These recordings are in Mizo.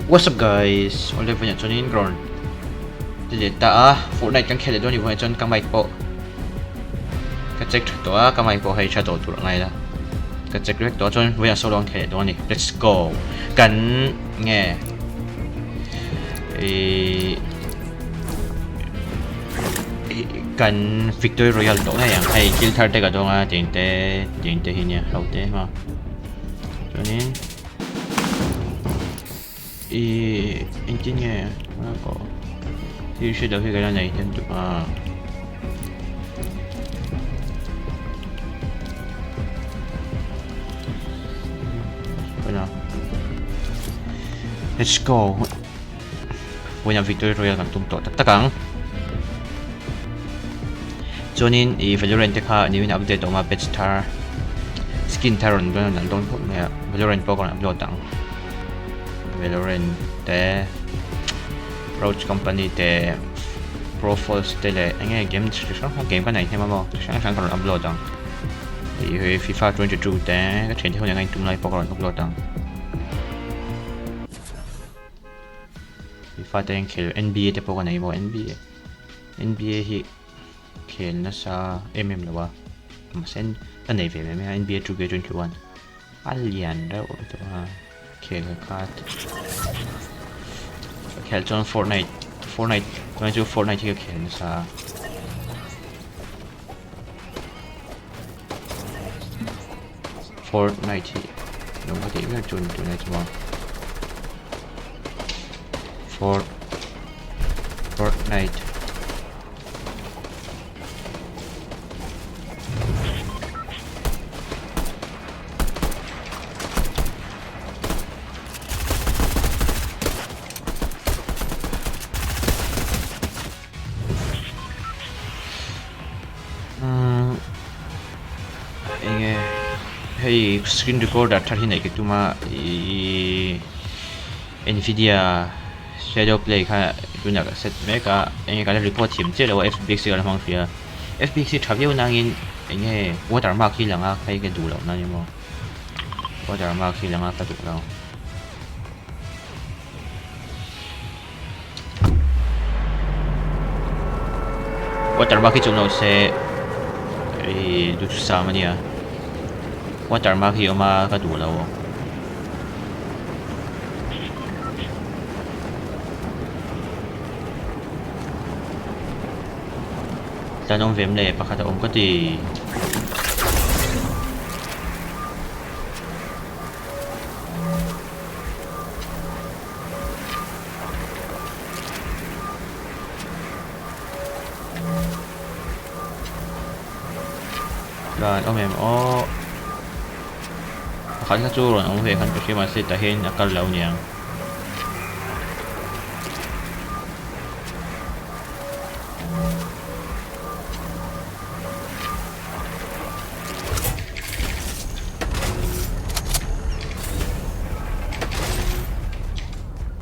What's up guys? Ole vawin ah chuanin rawn ti leh ta a, Fortnite kan khel leh dawn ni vawin ah chuan ka mic pawh ka check tha tawh a, ka mic pawh hei tha tawh tur a ngai la, ka check vek tawh a chuan vawiin ah solo an khel leh dawn a ni, let's go! Kan nge ihh kan Victory Royale tawh ngei ang, hei thil thar te ka dawng a tiang te tiang te hi nia ho te maw chuanin. I engtin nge a ko thil hre lo hi ka la nei hnem tuk a. Let's go. Wina Victory Royale kan tum tawh tak tak ang. Chuanin i Valorant te kha nimin update awm a patch thar skin thar rawn dawn an dawn khawp mai a Valorant pawh ka rawn upload ang. Valorant te Roach Company te Profiles te leh eng nge game chi hrang hrang game ka nei hnem a maw chi hrang hrang ka rawn upload ang. Ih FIFA 22 te ka thiante ho nen ka intum lai pawh ka rawn upload ang. FIFA te an khel NBA te pawh ka nei maw NBA NBA hi khel nasa em em lo a mahse ka nei ve mai mai a NBA 2K21 a lian reuh lutuk a khel kha ka khel chuan Fortnite Fortnite tunah chu Fortnite hi ka khel nasa a. Fortnite hi lo ka tih ber chu ni tunah chuan Fort Fortnite Enge hei screen recorder thar hi neih ka tum a ihh nvidia shadow play kha tunah ka set mek a enge ka la record thiam chiah lo a fbx hi ka la hmang hrih a fbx hi tha viau nangin enge watermark hi lang a hei ka duh loh na ni maw watermark hi lang a ka duh lo. Watermark hi chu awm lo se ih duhthusam ania watermark hi awm a ka duh lo tlan awm ve em le pakhat a awm ka ti. Tlan awm em aw pakhat kha chu rawn awm ve khan ka hria mahse tah hian a kal lo aniang.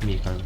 Mi kal.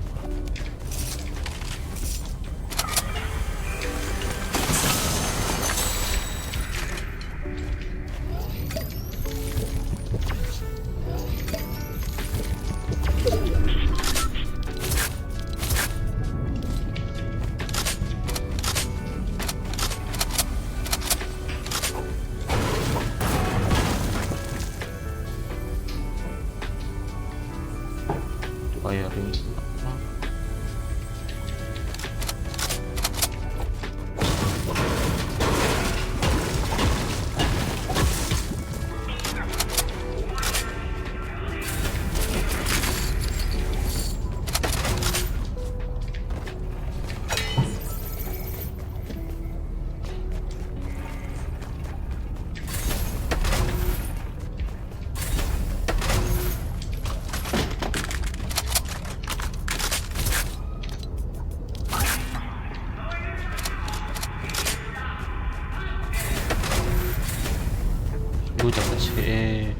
Lu tak a chhe e.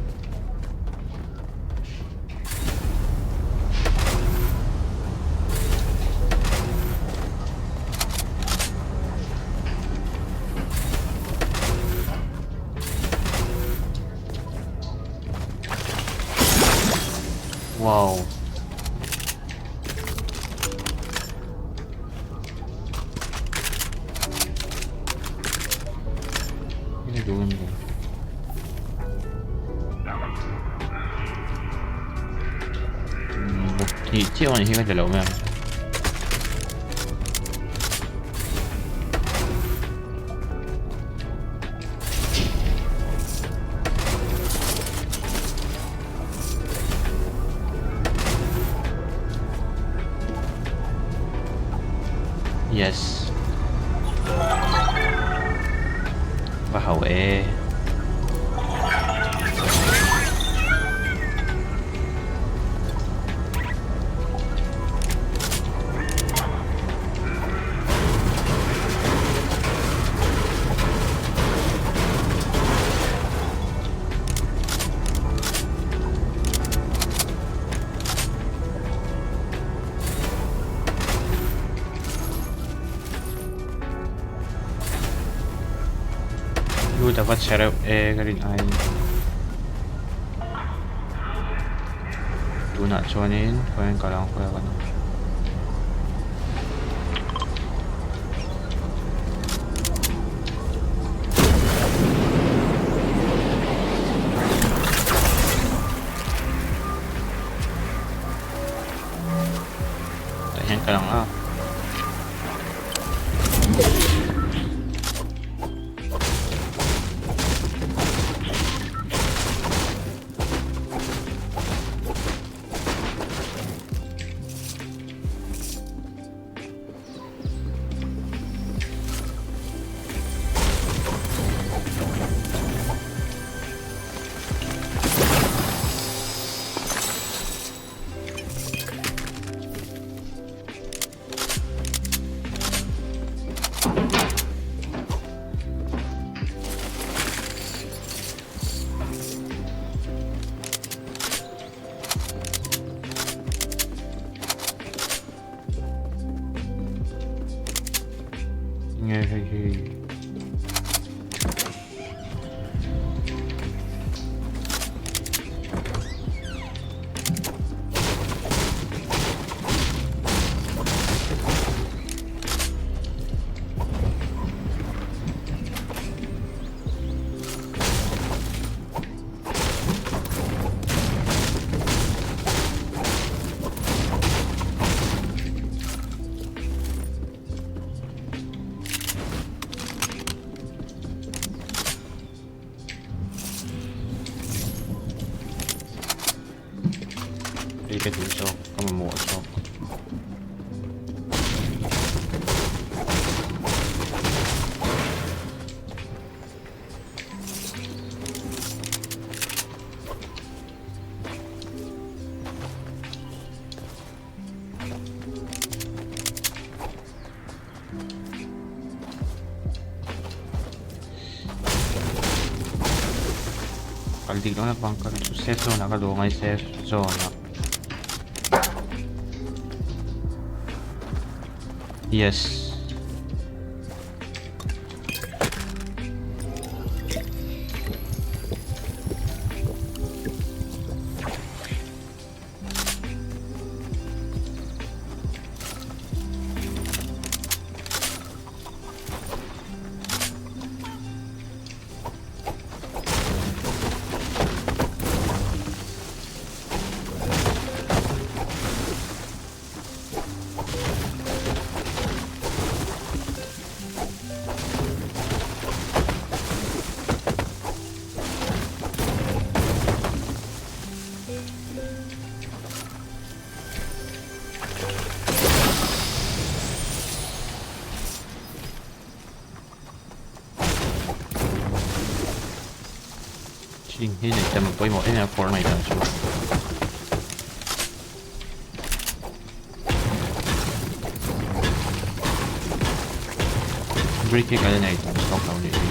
Wow. Hnih chiah awm hi ka ti lo mai ang. Yes. Va hau e. Lut a va chhe reuh e ka rin aiin tunah chuanin khawiah kal ang khawiah kan awm. Tah hian kal ang a. Nge hei hi. Hei ka duh zawk, ka mamawh zawk. Kal dik lohna bunker chu safe zone ah ka duh angai safe zone ah. Yes. Thing hi nei tam a pawimawh em em a Fortnite ah chuan. Brick hi ka la nei tam tawk lo nih hi.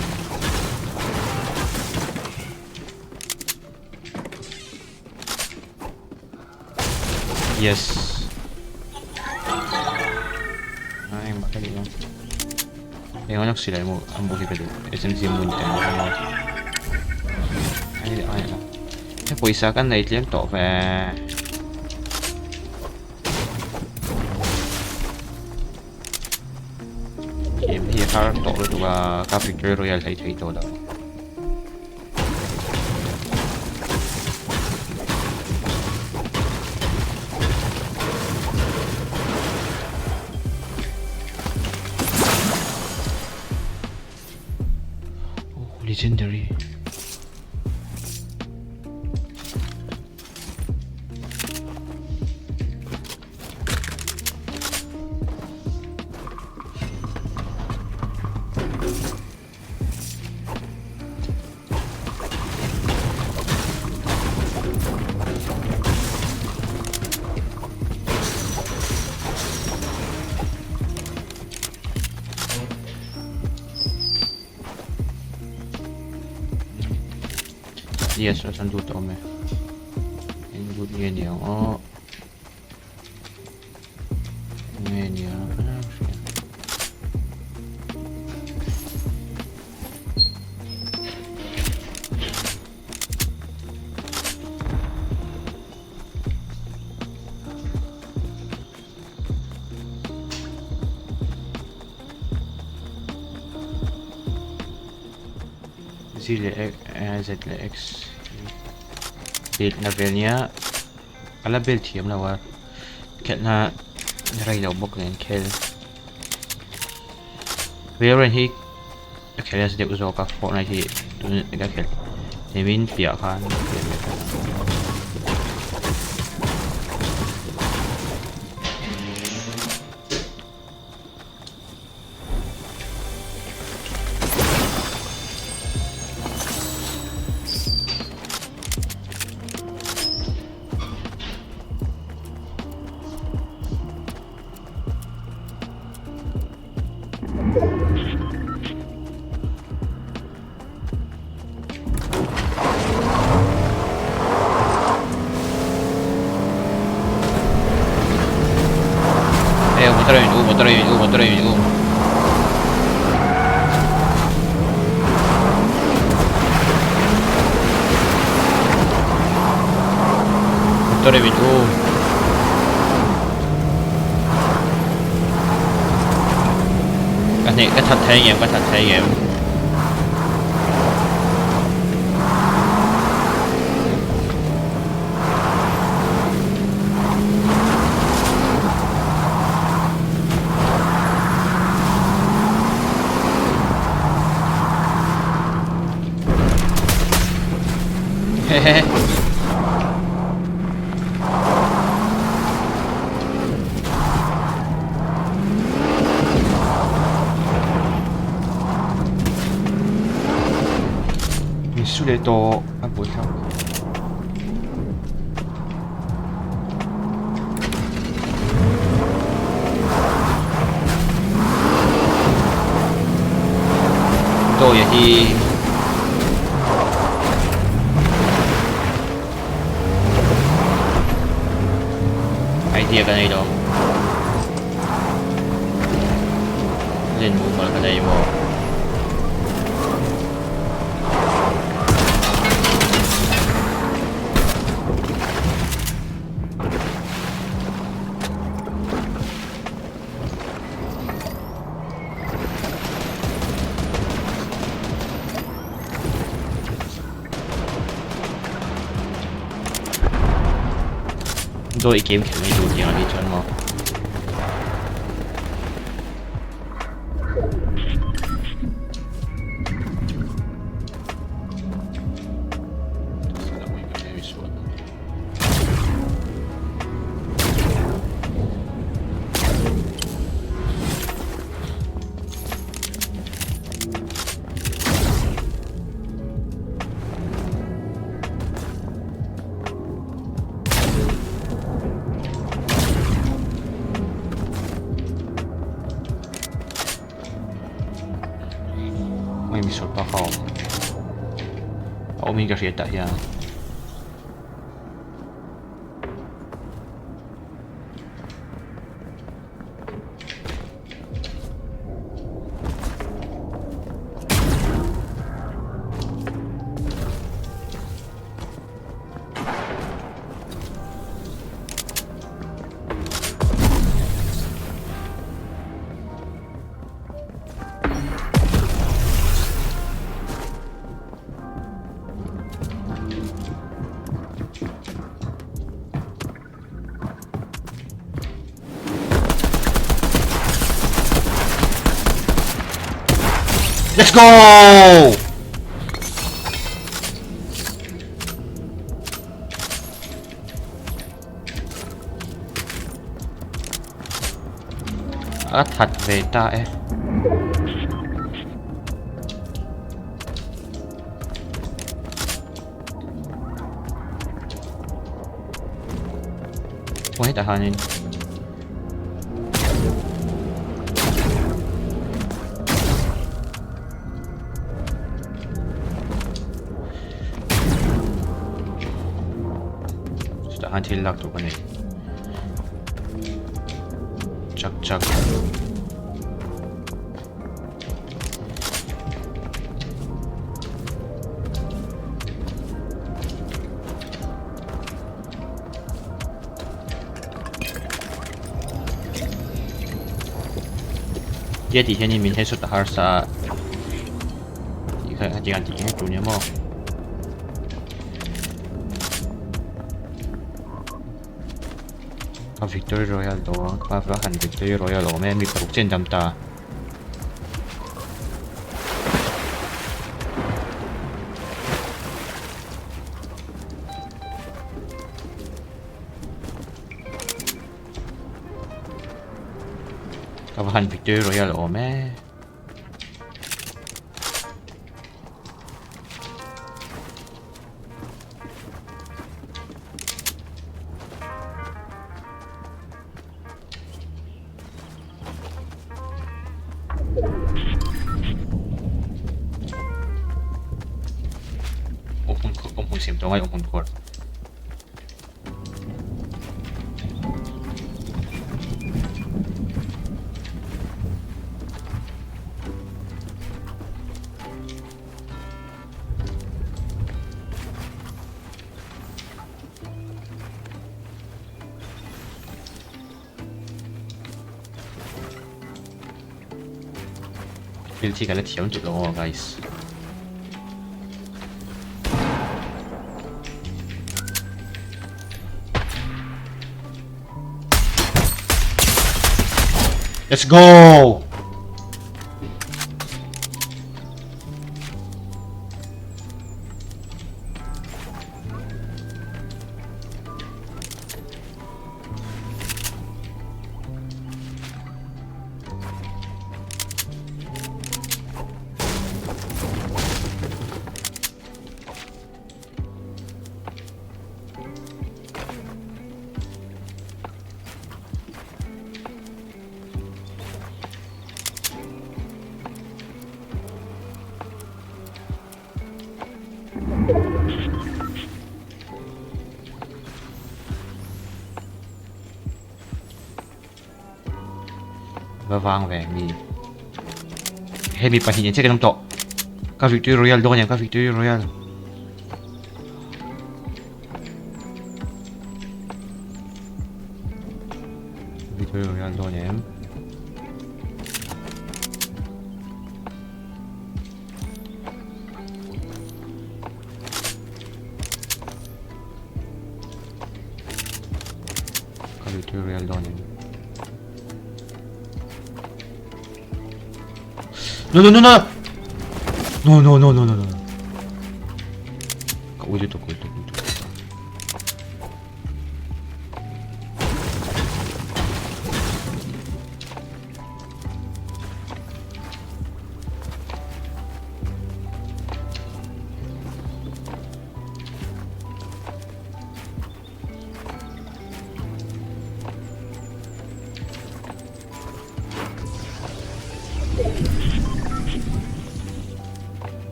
Yes. Ah, engmah ka duh lo. Eng an silai maw a mu hi ka duh. SMG mun te ang kha. Ai ai la. He pawisa kan nei tlem tawh ve. Game hi a har tawh lutuk a, ka Victory Royale thei thei tawh lo. Legendary. Yes, a chuan lut a awm e. Eng lut nge ni ang aw. Nge ni ang a hria. Z leh Z leh X build na vel nia a la build thiam lo a khelhna rei lo bawk nen khel Valorant hi a khel nasa deuh zawk a Fortnite hi tun ka khelh nimin piah khan ka khel ve tawh a. Eh, motor in um, motor in um, motor in um. Motor in um. Ka hneh ka that thei ngem ka that thei ngem. Hehehe. Min su leh tawh a buaithlak. Dawia hi idea ka nei lo len mumal ka nei maw Dawi game khelh mai tur tiang a nih chuan maw. Hei misual pa kha a awm a awm in ka hriat tah hian. Let's go! A that ve ta e. Khaw hetah hianin chutah khan thil lak tur ka nei chak chak. Tia tih hianin min headshot a harsa a tih kha hetiang tih ngei tur nia maw. Ka victory royale tawh ang ka va han victory royale awm e mi paruk chen dam ta. Ka va han victory royale awm e. Awm hmun siam tawh ngai awm hmun khuar. Thil thi ka la thiam tut lo aw guys. Let's go! Va vang ve mi hemi pahnih nen chiah kan awm tawh ka victory royale dawn em ka victory royale victory royale dawn em Ka tutorial dawn em? No no no no! No no no no no no. Ka ui lutuk ui lutuk lutuk.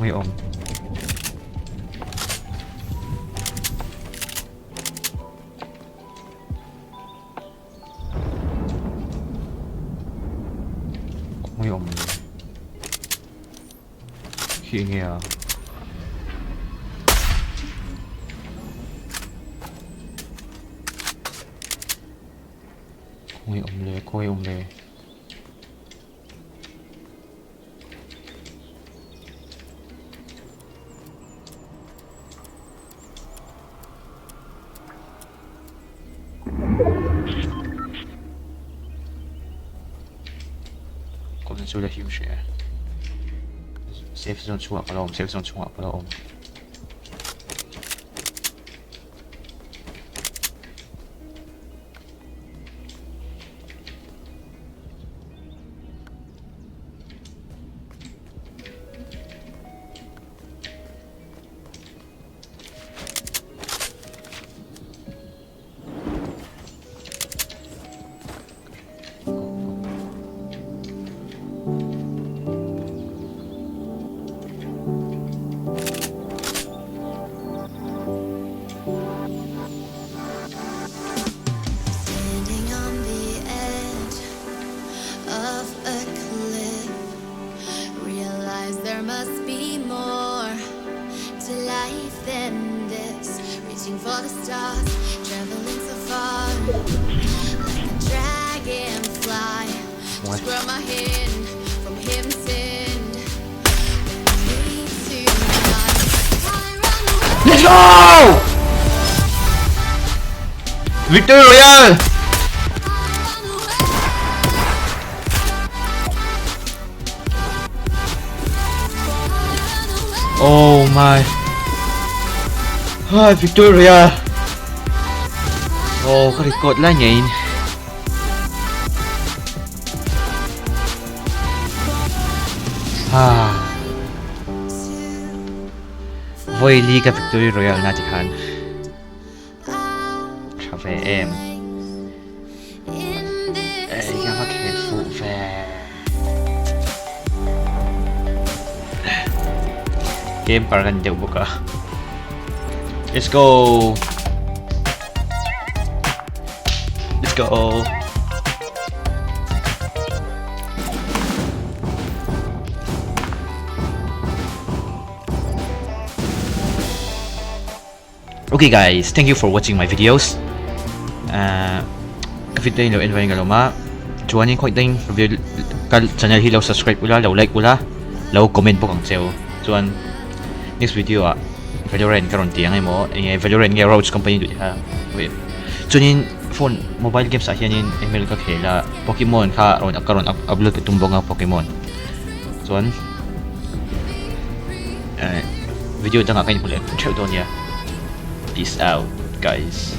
Khawngaih awm. Khawngaih awm le. Khi enge a? Khawngaih awm le, khawngaih awm le. Kawmna chu la him hreh e. Safe zone chhungah ka la awm, safe zone chhungah ka la awm. Standing on the edge of a cliff, realize there must be more to life than this. Reaching for the stars, traveling so far, like a dragonfly. Just grab my hand from him send me tonight. I run away. Let's go! Victory Royale! I run away. I run away. Oh my. Ah, Victory Royale! Oh, ka record lai ngeiin. Ah. Vawi li ka Victory Royale na tikhan tha ve em. Ei ka va khel fuh ve. Game par kan deuh bawk a. Let's go. Let's go. Okay guys, thank you for watching my videos. Uh, ka video in lo en vain galoma. Chuanin khoi ding video ka channel hi lo subscribe ula, lo like ula, lo comment bawk ang cheu. Chuan next video ah Valorant ka rawn ti ang emaw, enge Valorant nge Roach Company duh kha. Chuanin phone mobile games ah hianin ML ka khel a, Pokemon kha rawn ka rawn upload ka tum bawk a Pokemon. Chuan video dangah ka inhmu leh theuh dawn nia. Peace out guys.